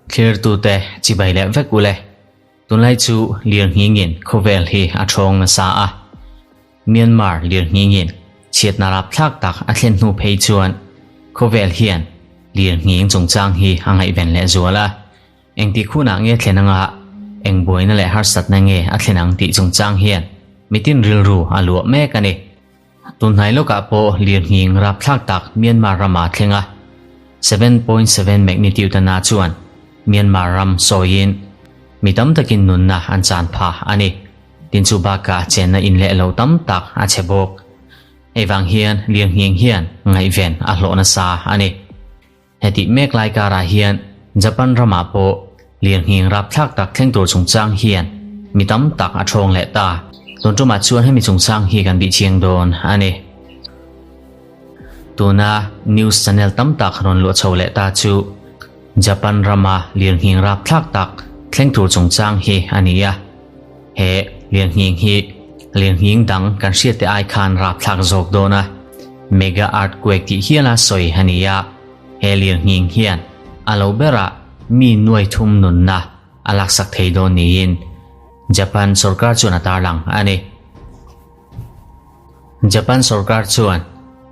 Thlirtute chibai leh vek ule. Tunlai chu lirnghingin khawvel hi a thawng nasa a. Myanmar lirnghingin chhiatna rapthlak tak a thlen hnu phei chuan khawvel hian lirnghing chungchang hi a ngaihven leh zual a. Engtik hunah nge thlen anga eng buaina leh harsatna nge a thlen ang tih chungchang hian mitin rilru a luah mek a ni. Tunhnai lawkah pawh lirnghing rapthlak tak Myanmar rama thleng a, 7.7 magnitude a na chuan Myanmar ram sawiin mi tam takin nunna an chan phah a ni. Tin chu bakah chenna in leh lo tam tak a chhe bawk. Hei vang hian lirnghing hian ngaihven a hlawh nasa a ni. Hetih mek lai karah hian Japan ramah pawh lirnghing rapthlak tak thleng tur chungchang hian mi tam tak a thawng leh ta. Tun tumah chuan hemi chungchang hi kan bih chiang dawn a ni. Tuna news channel tam tak rawn luah chho leh ta chu Japan rama lirnghing rapthlak tak thleng tur chungchang hi a ni a. He lirnghing hi lirnghing dang kan hriat te ai khan rapthlak zawk dawn a. Mega earthquake tih hiala sawi a ni a, he lirnghing hian a lo berah mi nuai thum nunna a laksak thei dawn niin Japan sorkar chuan a tarlang a ni. Japan sorkar chuan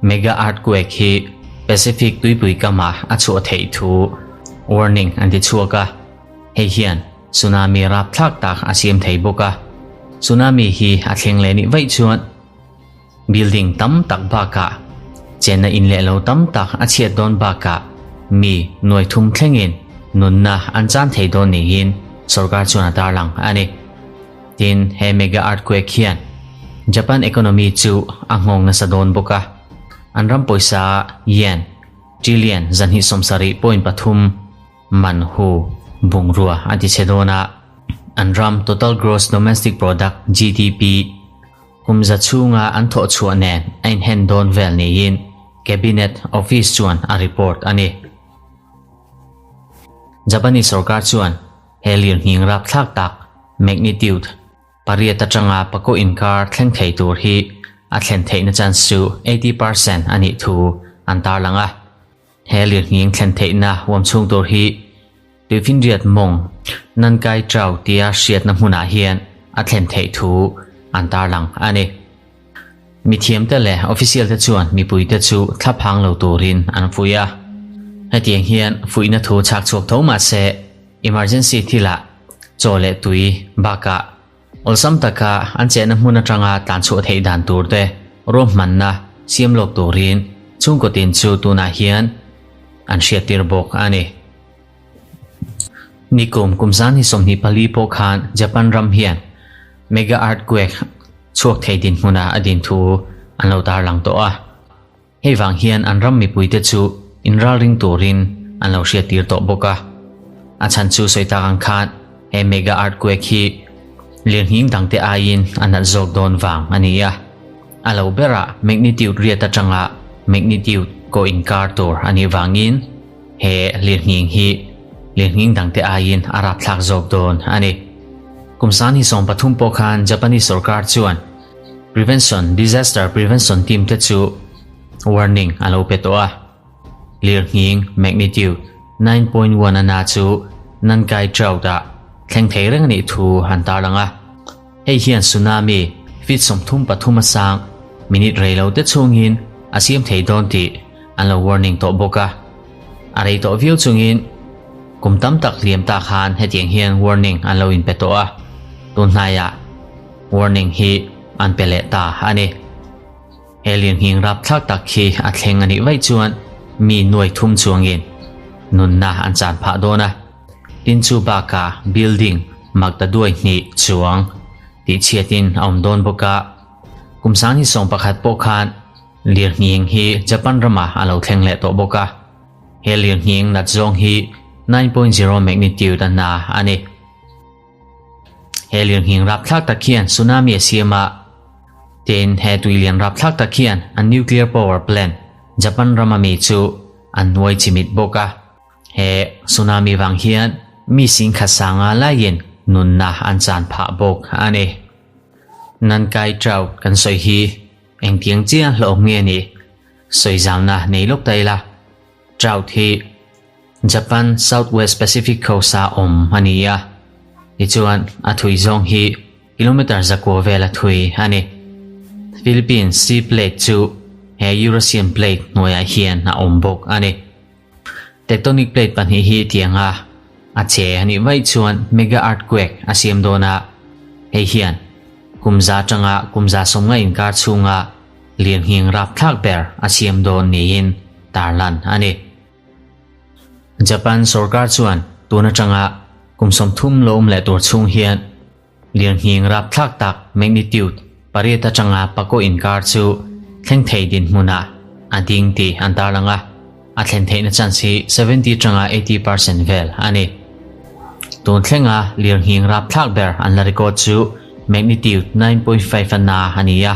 mega earthquake hi Pacific tuipui kamah a chhuah theih thu warning an ti chhuak a, hei hian tsunami rapthlak tak a siam thei bawk a. Tsunami hi a thleng leh nih vaih chuan Building tam tak bakah chenna in leh lo tam tak a chhiat dawn bakah mi nuai thum thlengin nunna an chan thei dawn niin sorkar chuan a tarlang a ni. Tin, he mega earthquake hian Japan economy chu a nghawng nasa dawn bawk a, an ram pawisa yen trillion 273.3 man hu bungrua a ti chhe dawn a, an ram total gross domestic product, GDP, Kum za chhunga an thawh chhuah nen a inhen dawn vel niin Cabinet Office chuan a report a ni. Japanese sorkar chuan he lirnghing rapthlak tak magnitude pariat atanga pakaw inkar thleng thei tur hi a thlen theihna chance chu 80% a nih thu an tarlang a. He lirnghing thlen theihna huam chhung tur hi Tuifinriat mawng Nankai Trau tia hriatna hmunah hian a thlen theih thu an tarlang a ni. Mithiamte leh official te chuan mipuite chu thla phang lo turin an fuih a. Hetiang hian fuihna thu chhak chhuak tho mah se emergency thilah chaw leh tui bakah awlsam taka an chehna hmun atanga tlan chhuah theih dan tur te ruahmanna siam lawk turin chhungkaw tin chu tunah hian an hriattir bawk a ni. Nikum kum zan hi 24 pawh khan Japan ram hian mega earthquake chhuak thei dinhmunah a din thu an lo tarlang tawh a. Hei vang hian an ram mipuite chu inralring turin an lo hriattir tawh bawk a. A chhan chu sawi tak ang khan he mega earthquake hi lirnghing dangte aiin a nat zawk dawn vang a ni a. A lo berah magnitude riat atanga magnitude kaw inkar tur a nih vangin He lirnghing hi lirnghing dangte aiin a rapthlak zawk dawn a ni. Kum sangni 13 pawh khan Japanese sorkar chuan Prevention Disaster Prevention Team te chu warning a lo pe tawh a. Lirnghing magnitude 9.1 a na chu Nankai Trout ah thleng thei reng a nih thu an tarlang a. Hei hian tsunami feet 33 a sang minute rei lo te chhungin a siam thei dawn tih an lo warning tawh bawk a. A rei tawh viau chungin kum tam tak hliam ta khan hetiang hian warning an lo inpe tawh a, tun hnaiah warning hi an pe leh ta a ni. He lirnghing rapthlak tak khi a thleng a nih vaih chuan mi nuai thum chuangin nunna an chan phah dawn a. Tin chu bakah building maktaduai hnih chuang tih chhiatin a awm dawn bawk a. Kum 2011 pawh khan lirnghing hi Japan ramah a lo thleng leh tawh bawk a. He lirnghing nat zawng hi 9.0 magnitude a na a ni. He lirnghing rapthlak tak hian tsunami a siam a, tin he tuilian rapthlak tak hian a nuclear power plant Japan rama mi chu a nuai chimit bawk a. He tsunami vang hian mi singkhat sanga laiin nunna an chan phah bawk a ni. Nankai Trout kan sawi hi engtiang chiah hlawm nge ni? Sawi zauna nei lawk ta ila. Trout hi Japan Southwest Pacific Coast-a awm a ni a, tichuan a thui zawng hi kilometre zakua vela thui a ni. Philippines Sea Plate chu he Eurasian Plate hnuaiah hian a awm bawk a ni. Tectonic plate pahnih hi tianga a che a nih vaih chuan mega earthquake a siam dawn a, hei hian kum za atanga kum 150 inkar chhunga lirnghing rapthlak ber a siam dawn niin tarlan a ni. Japan sorkar chuan tun atanga kum 30 lo awm leh tur chhung hian Lirnghing rapthlak tak magnitude pariat atanga pakaw inkar chu thleng thei dinhmunah a ding tih an tarlang a, a thlen theihna chance hi 70 atanga 80 percent vel a ni. Tun thlenga lirnghing rapthlak ber an la record chu magnitude 9.5 a na a ni a,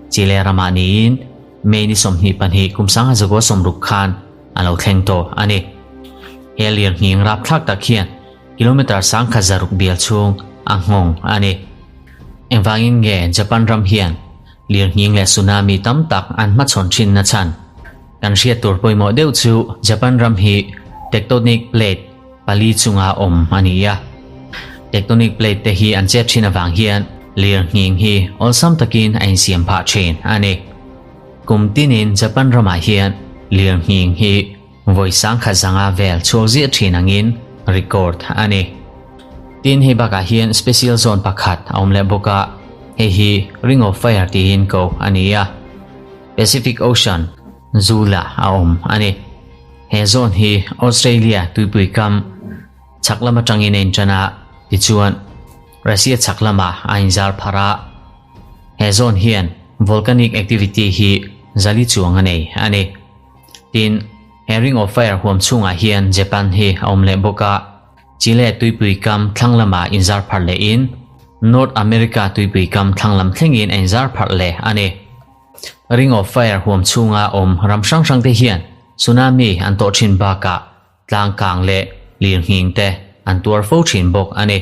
Chile ramah niin May ni 22 kum 1960 khan a lo thleng tawh a ni. He lirnghing rapthlak tak hian Kilometre 1600 bial chhung a nghawng a ni. Engvangin nge Japan ram hian lirnghing leh tsunami tam tak an hmachhawn thin na chhan? Kan hriat tur pawimawh deuh chu Japan ram hi tectonic plate pali chunga awm a ni a. Tectonic plate te hi an chet thin avang hian lirnghing hi awlsam takin a insiam phah thin a ni. Kum tinin Japan ramah hian lirnghing hi Vawi 1005 vel chhuak ziah thin angin record a ni. Tin hei bakah hian special zone pakhat a awm leh bawk a, hei hi Ring of Fire tiin ko a ni a, Pacific Ocean zulah a awm a ni. He zone hi Australia tuipui kam chhak lam atangin a intan a, tichuan Russia chhak lamah a inzar pharh a. He zone hian volcanic activity hi zali chuang a nei a ni. Tin, he Ring of Fire huam chhungah hian Japan hi a awm leh bawk a, Chile tuipui kam thlang lamah inzar pharh lehin North America tuipui kam thlang lam thlengin a inzar pharh leh a ni. Ring of Fire huam chhunga awm ram hrang hrangte hian tsunami an tawh thin bakah tlang kang leh lirnghing te an tuar fo thin bawk a ni.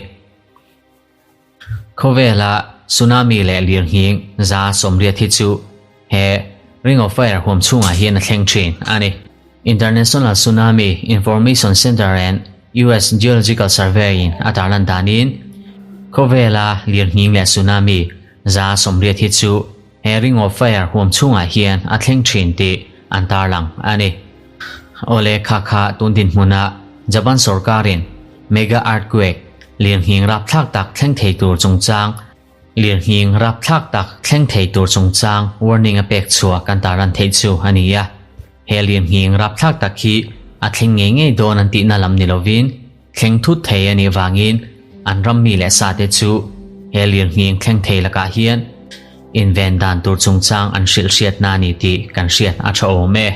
Khawvela tsunami leh lirnghing 80% hi chu he Ring of Fire huam chhungah hian a thleng thin a ni. International Tsunami Information Center and US Geological Survey in a tarlan danin khawvela lirnghing leh tsunami 80% hi chu he Ring of Fire huam chhungah hian a thleng thin tih an tarlang a ni. Awle kha kha tun dinhmuna Japan sorkarin mega earthquake lirnghing rapthlak tak thleng thei tur chungchang lirnghing rapthlak tak thleng thei tur chungchang warning a pek chhuah kan tarlan theih chu a ni a. He lirnghing rapthlak tak hi a thleng ngei ngei dawn an tihna lam ni lovin thleng thut thei a nih vangin an ram mi leh sa te chu he lirnghing thleng thei lakah hian inven dan tur chungchang an hrilh hriatna a ni tih kan hriat a tha awm e.